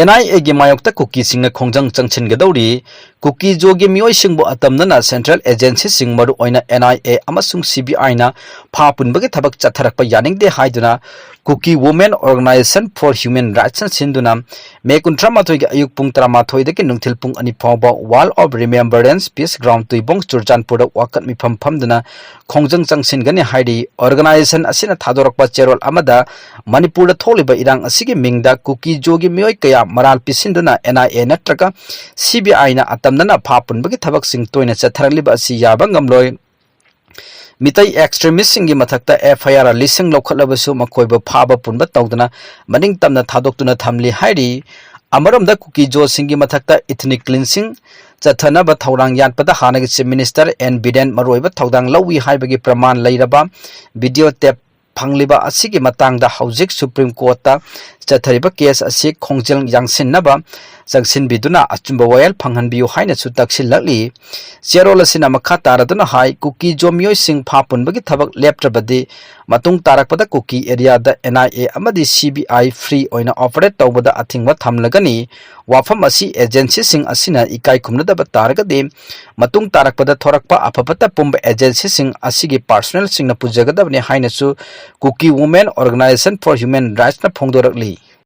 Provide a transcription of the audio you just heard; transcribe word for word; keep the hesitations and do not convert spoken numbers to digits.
And ꯑꯥꯏ ꯑꯦꯒꯤ ꯃꯥꯌꯣꯛꯇ ꯀꯨꯀꯤꯁꯤꯡꯅ ꯈꯣꯡꯖꯪ ꯆꯪꯁꯤꯟꯒꯗꯧꯔꯤ꯫ ꯀꯨꯀꯤ ꯖꯣꯒꯤ ꯃꯤꯑꯣꯏꯁꯤꯡꯕꯨ ꯑꯇꯝꯅꯅ central agencyꯁꯤꯡ, ꯃꯔꯨꯑꯣꯏꯅ ꯑꯦꯟ ꯑꯥꯏ ꯑꯦ ꯑꯃꯁꯨꯡ ꯁꯤ ꯕꯤ ꯑꯥꯏꯅ ꯐꯥ ꯄꯨꯟꯕꯒꯤ ꯊꯕꯛ ꯆꯠꯊꯔꯛꯄ ꯌꯥꯅꯤꯡꯗꯦ ꯍꯥꯏꯗꯨꯅ Kuki Women Organization for Human Rightsꯅ ꯁꯤꯟꯗꯨꯅ ꯃꯦ ꯀꯨꯟꯊ꯭ꯔꯥ ꯃꯥꯊꯣꯏꯒꯤ ꯑꯌꯨꯛ ꯄꯨꯡ ꯇꯔꯥꯃꯥꯊꯣꯏꯗꯒꯤ ꯅꯨꯡꯊꯤꯜ ꯄꯨꯡ ꯑꯅꯤ ꯐꯥꯎꯕ Wall of Remembrance Peace Ground, ꯇꯨꯏꯕꯣꯡ, ꯆꯨꯔꯆꯥꯟꯄꯨꯔꯗ ꯋꯥꯀꯠ ꯃꯤꯐꯝ ꯐꯝꯗꯨꯅ ꯈꯣꯡꯖꯪ ꯆꯪꯁꯤꯟꯒꯅꯤ ꯍꯥꯏꯔꯤ꯫ Organization ꯑꯁꯤꯅ ꯊꯥꯗꯣꯔꯛꯄ ꯆꯦꯔꯣꯜ ꯑꯃꯗ ꯃꯅꯤꯄꯨꯔꯗ ꯊꯣꯛꯂꯤꯕ ꯏꯔꯥꯡ ꯑꯁꯤꯒꯤ ꯃꯤꯡꯗ ꯀꯨꯀꯤ ꯖꯣꯒꯤ ꯃꯤꯑꯣꯏ ꯀꯌꯥ ꯃꯔꯥꯜ ꯄꯤꯁꯤꯟꯗꯨꯅ ꯑꯦꯟ ꯑꯥꯏ ꯑꯦ ꯅꯠꯇ꯭ꯔꯒ ꯁꯤ ꯕꯤ ꯑꯥꯏꯅ ꯑꯇꯝꯅꯅ ꯐꯥ ꯄꯨꯟꯕꯒꯤ ꯊꯕꯛꯁꯤꯡ ꯇꯣꯏꯅ ꯆꯠꯊꯔꯛꯂꯤꯕ ꯑꯁꯤ ꯌꯥꯕ ꯉꯝꯂꯣꯏ꯫ ꯃꯤꯇꯩ extremistꯁꯤꯡꯒꯤ ꯃꯊꯛꯇ ꯑꯦꯐ ꯑꯥꯏ ꯑꯥꯔ ꯂꯤꯁꯤꯡ ꯂꯧꯈꯠꯂꯕꯁꯨ ꯃꯈꯣꯏꯕꯨ ꯐꯥꯕ ꯄꯨꯟꯕ ꯇꯧꯗꯅ ꯃꯅꯤꯡ ꯇꯝꯅ ꯊꯥꯗꯣꯛꯇꯨꯅ ꯊꯝꯂꯤ ꯍꯥꯏꯔꯤ꯫ ꯑꯃꯔꯣꯝꯗ ꯀꯨꯀꯤ ꯖꯣꯁꯤꯡꯒꯤ ꯃꯊꯛꯇ ethnic cleansing ꯆꯠꯊꯅꯕ ꯊꯧꯔꯥꯡ ꯌꯥꯠꯄꯗ ꯍꯥꯟꯅꯒꯤ Chief Minister ꯑꯦꯟ ꯕꯤꯔꯦꯟ ꯃꯔꯨꯑꯣꯏꯕ ꯊꯧꯗꯥꯡ ꯂꯧꯏ ꯍꯥꯏꯕꯒꯤ ꯄ꯭ꯔꯃꯥꯟ ꯂꯩꯔꯕ video tape ꯐꯪꯂꯤꯕ ꯑꯁꯤꯒꯤ ꯃꯇꯥꯡꯗ ꯍꯧꯖꯤꯛ Supreme Courtꯇ ꯆꯠꯊꯔꯤꯕ case ꯑꯁꯤ ꯈꯣꯡꯖꯦꯜ ꯌꯥꯡꯁꯤꯟꯅꯕ ꯆꯪꯁꯤꯟꯕꯤꯗꯨꯅ ꯑꯆꯨꯝꯕ ꯋꯥꯌꯦꯜ ꯐꯪꯍꯟꯕꯤꯌꯨ ꯍꯥꯏꯅꯁꯨ ꯇꯛꯁꯤꯜꯂꯛꯂꯤ꯫ ꯆꯦꯔꯣꯜ ꯑꯁꯤꯅ ꯃꯈꯥ ꯇꯥꯔꯗꯨꯅ ꯍꯥꯏ, ꯀꯨꯀꯤ ꯖꯣ ꯃꯤꯑꯣꯏꯁꯤꯡ ꯐꯥ ꯄꯨꯟꯕꯒꯤ ꯊꯕꯛ ꯂꯦꯞꯇ꯭ꯔꯕꯗꯤ ꯃꯇꯨꯡ ꯇꯥꯔꯛꯄꯗ ꯀꯨꯀꯤ areaꯗ ꯑꯦꯟ ꯑꯥꯏ ꯑꯦ ꯑꯃꯗꯤ ꯁꯤ ꯕꯤ ꯑꯥꯏ free ꯑꯣꯏꯅ operate ꯇꯧꯕꯗ ꯑꯊꯤꯡꯕ ꯊꯝꯂꯒꯅꯤ꯫ ꯋꯥꯐꯝ ꯑꯁꯤ agencyꯁꯤꯡ ꯑꯁꯤꯅ ꯏꯀꯥꯏ ꯈꯨꯝꯅꯗꯕ ꯇꯥꯔꯒꯗꯤ ꯃꯇꯨꯡ ꯇꯥꯔꯛꯄꯗ ꯊꯣꯔꯛꯄ ꯑꯐ ꯐꯠꯇ ꯄꯨꯝꯕ agencyꯁꯤꯡ ꯑꯁꯤꯒꯤ personnelꯁꯤꯡꯅ ꯄꯨꯖꯒꯗꯕꯅꯤ ꯍꯥꯏꯅꯁꯨ Kuki Women Organization for Human Rightsꯅ ꯐꯣꯡꯗꯣꯔꯛꯂꯤ꯫